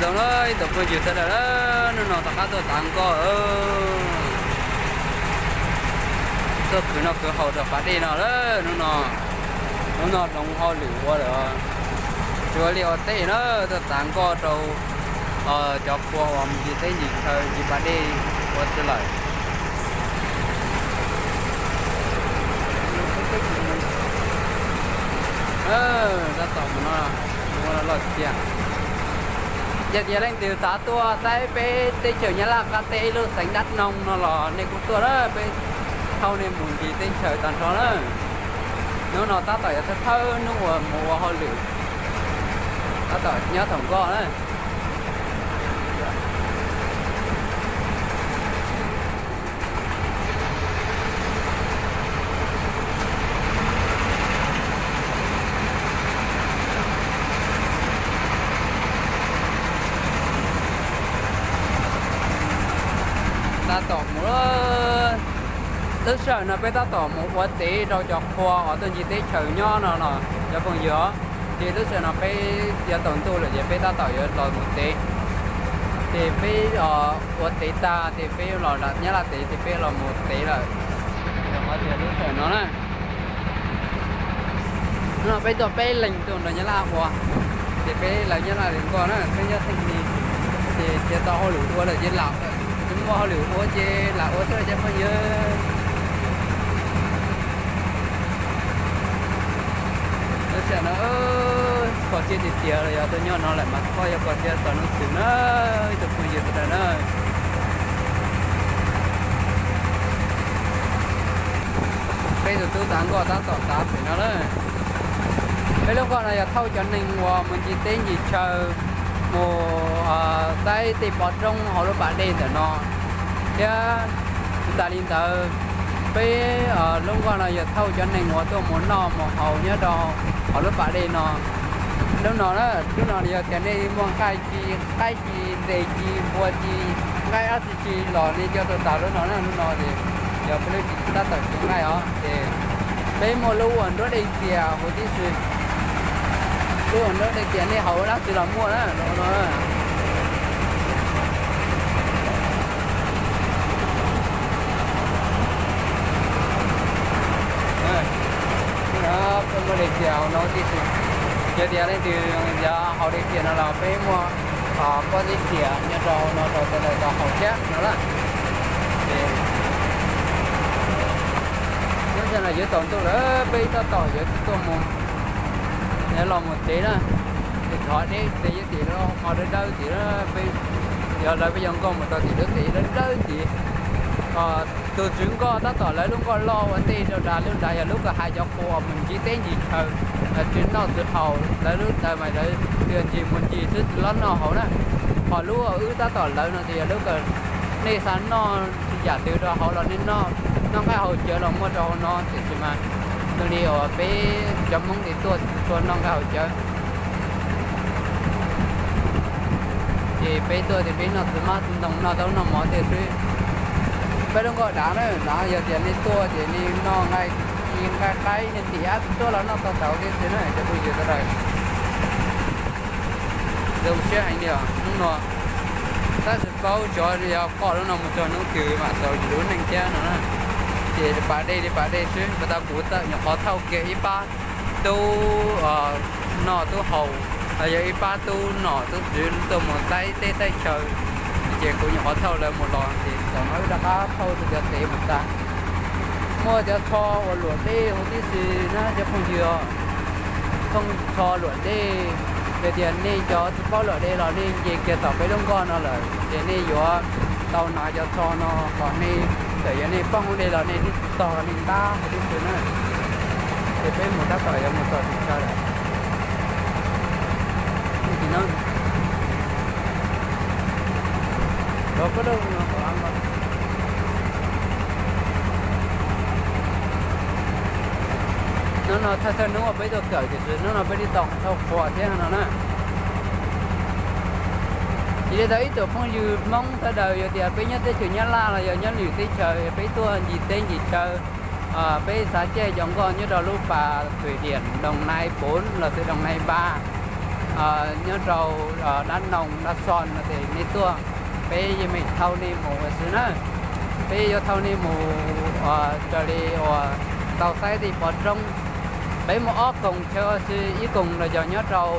Zoo na ib tsoom phooj ywg sawv daws na, hnub no rov qab tuaj tav nkoj, tuaj khwv noj khwv haus rau pas dej no lawm hnub no. Hnub no hloov hauj lwm ua lawm, tsis ua liaj ua teb na, tuaj tav nkoj rau cov qhua uas mus ncig teb ncig chaw ncig pas dej ua xwb lawm. Tab tom mus no, ua loj tiag. Yog tias leej twg xav tuaj saib peb teb chaws Nyab Laj qab teb lub xeev Dab Noo no los nej kuj tuaj na, peb thauj nej mus ncig teb chaws tag nrho na. Hnub no tab tom yog thawj thawj hnub uas mus ua hauj lwm, tab tom nyob thaum nkoj na. Tab tom mus, lub sij hawm no peb tab tom mus ua tsev rau cov qhua uas tuaj ncig teb chaws nyob no los cov phooj ywg os. Ces lub sij hawm no peb yuav tsaus ntuj lawm ces peb tab tom yuav los mus tsev. Ces peb ua tsev tag ces peb los nram Nyab Laj tsev ces peb los mus tsev lawm. Lub sij hawm no na, no peb tuaj peb leeg tuaj nrog Nyab Laj ua, ces peb lawv Nyab Laj lawv nkoj na, peb nyob txheej li. Ces tsis tau hauj lwm ua lawm ces lam, tsis muaj hauj lwm ua ces lam ua xwb cov phooj ywg. Lub sij hawm no kho siab tiag tiag los yog tuaj nyob no lawm mas kho yuav kho siab txog hnub twg na, ib tsoom phooj ywg sawv daws na. Peb tus tub tav nkoj tab tom tav pem no lawm. Peb lub nkoj no yog thauj cov neeg uas mus ncig teb ncig chaw, mus saib tej pov roob hauv lub pas dej ntawm no thiab. Tsis tas li ntawd, peb lub nkoj no yog thauj cov neeg uas tuaj mus noj mus haus nyob rau hauv lub pas dej no. Lub no, lub no yog tias nej muaj nqaij ci, qaib ci, ntses ci, npua ci, nqaij dab tsi ci los nej coj tuaj tag lub no na. Lub no ces yog peb lub tsev tab tom tsev nqaij os. Ces peb muaj lub ua nruab dej tias huv tib si, lub ua nruab dej tias nej haus dab tsi los muaj na. Peb muaj dej tias hauv no tib si. Yog tias leej twg xav haus dej tias no los peb muaj pob dej tias nyob rau hauv no rau sawv daws tau haus thiab no lawm. Lub sij hawm no yuav tsaus ntuj lawm peb tab tom yuav tuaj mus, yuav los mus tsev na. Ces thov deb tsev yuav tim no ho dawb dawb tid, peb yuav lawv peb cov nkoj mus rau tim lub tsev dawb dawb tid. Tus tswv nkoj tab tom lawv lub nkoj loj ua ntej rau nrad, lub nrad yog lub kws hais cov qhua mus ncig teb ncig chaw, tsis noj tsis haus, lawv lub ntawd mas lawv ncig mus ncig xwb tsis los noj haus na. Ho lub uas wb tab tom lawv no ces yog lub kws nej xav noj yam twg rau hauv los nej noj, noj nqaij haus cawv los muaj rau hauv no tiam sis mas zoo li uas peb cov Hmoob ces tuaj tsis tshua noj nqaij haus cawv. Ces peb tuaj ces peb noj txiv hmab txiv ntoo noj taub noj mov tej xwb. Peb lub nkoj dav na, dav yog tias nej tuaj ces nej noj nqaij ci nqaij qaib nej ntim dab tsi tuaj los noj tau tau tej xwb na cov phooj ywg sawv daws. Zoo siab heev li os hnub no, tab sis paub tsuav yog koj lub no mus txog hnub twg mam xaus yus lub neej thiab no na. Ces pas dej li pas dej xwb, pas tas kuv txawm nyuam qhuav thauj kiag ib pab tub noj tub haus, los yog ib pab tub nom tub tswv tuaj mus saib teb saib chaw, ces kuv nyuam qhuav thauj lawv mus los ces txawm wb rov qab thauj tus cov tsev mus tag. Muaj cov tsho uas luam dej huv tib si na cov phooj ywg, thooj tsho luam dej. Yog tias nej cov tsis paub luam dej los nej nce kiag tom peb lub nkoj no lawm ces nej yuav tau hnav cov tsho no kom nej, txawm yog nej poob dej los nej twb tsis tog nej ntab huv tib si na. Ces peb mus tab tom yuav mus txog tim chaw lawm. Hnub no thawj thawj hnub uas peb tuaj kawm tiam sis hnub no peb twb tau thauj qhua thiab no na. Cia li tau ib tsoom phooj ywg Hmoob sawv daws, yog tias peb nyob teb chaws Nyab Laj los yog nyob lwm teb chaws, peb tuaj ncig teb ncig chaw, peb xav caij cov nkoj nyob rau lub pas Thwm Diam Doos Nais Poov los sis Doos Nais Npas, nyob rau Dab Noo Dab Xon no ces nej tuaj, peb yeej meem thauj nej mus ua xwb na. Peb yuav thauj nej mus raws li uas tau saib tej pov roob. Peb muaj ob koog chaw xwb, ib koog los yog nyob rau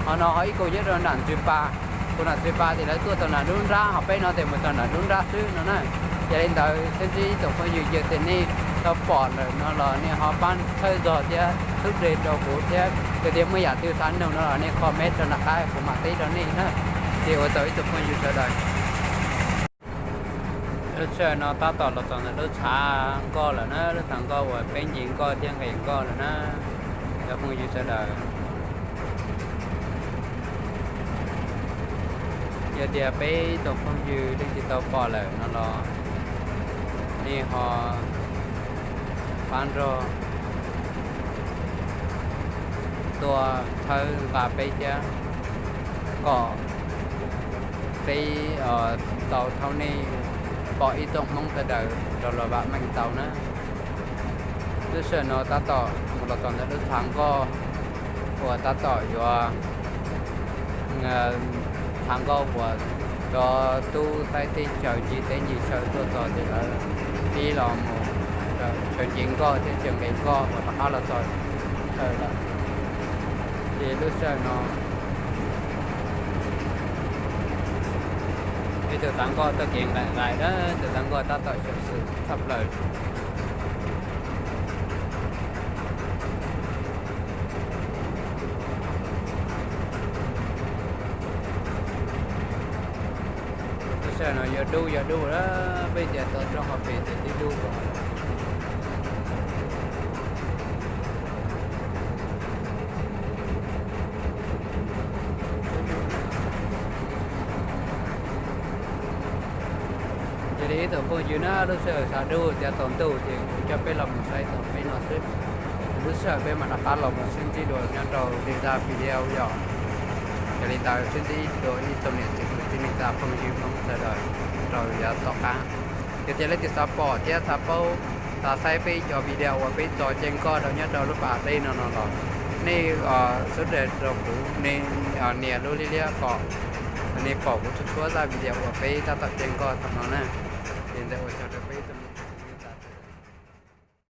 hov no, ho ib koog nyob rau nram Ntxwj Pas. Kuv nram Ntxwj Pas ces lawv tuaj tau nram Dub Nrab, ho peb no ces mus tau nram Dub Nrab xwb no na. Yog li ntawd sib ntsib ib tsoom phooj ywg, yog tias nej tau pom lawm no los nej ho pab txhawb zog thiab txhub reg rau kuv thiab. Yog tias muaj yam twg xav nug no los nej comment rau nram qab kuv mam teb rau nej na. Ces ua tsaug ib tsoom phooj ywg sawv daws. Lub sij hawm no tab tom los txog ntawm lub tshav nkoj lawm na, lub tshav nkoj uas peb nce nkoj thiab nqes nkoj lawm na, cov phooj ywg sawv daws. Yog tias peb ib tsoom phooj ywg leej twg tau pom lawm no los nej ho pab nrog tuaj txhawb nqa peb thiab, kom peb tau thaum nej pom ib tsoom Hmoob sawv daws rov los vam meej tau na. Lub sij hawm no tab tom mus los txog ntawm lub tshav nkoj uas tab tom yuav tshav nkoj uas cov tub saib teb chaws ncig teb ncig chaw tuaj txog ces lawv pib los mus tshaw nce nkoj thiab tshaw nqes nkoj uas rov qab los txog chaw lawm. Ces lub sij hawm no ib tug tav nkoj txoj kev nqaim nqaim na, tus tav nkoj tab tom xyaw xwm tshaj plaws. Lub sij hawm no yog dub yog dub na, peb tias tau rau qhov pem ces twb dub. Yog li ib tsoom phooj ywg na, lub sij hawm xav dub thiab tsaus ntuj ces kuv coj peb los mus saib tau peb no xwb. Lub sij hawm peb mam rov qab los mus sib ntsib dua nyob rau li zaj video yom. Yog li ntawd sib ntsib dua ib tsoom niam txiv kwv tij neej tsa phooj ywg Hmoob sawv daws rau yav tom qab. Yog tias leej twg xav pom thiab xav paub, xav saib peb cov video uas peb tso ceev koj rau nyob rau lub pas dej no no los nej subscribe rau kuv, nej nias lub liab liab kom nej pom kuv txhua txhua zaj video uas peb tab tom ceev koj thaum no na. Li ntawd ua tsaug rau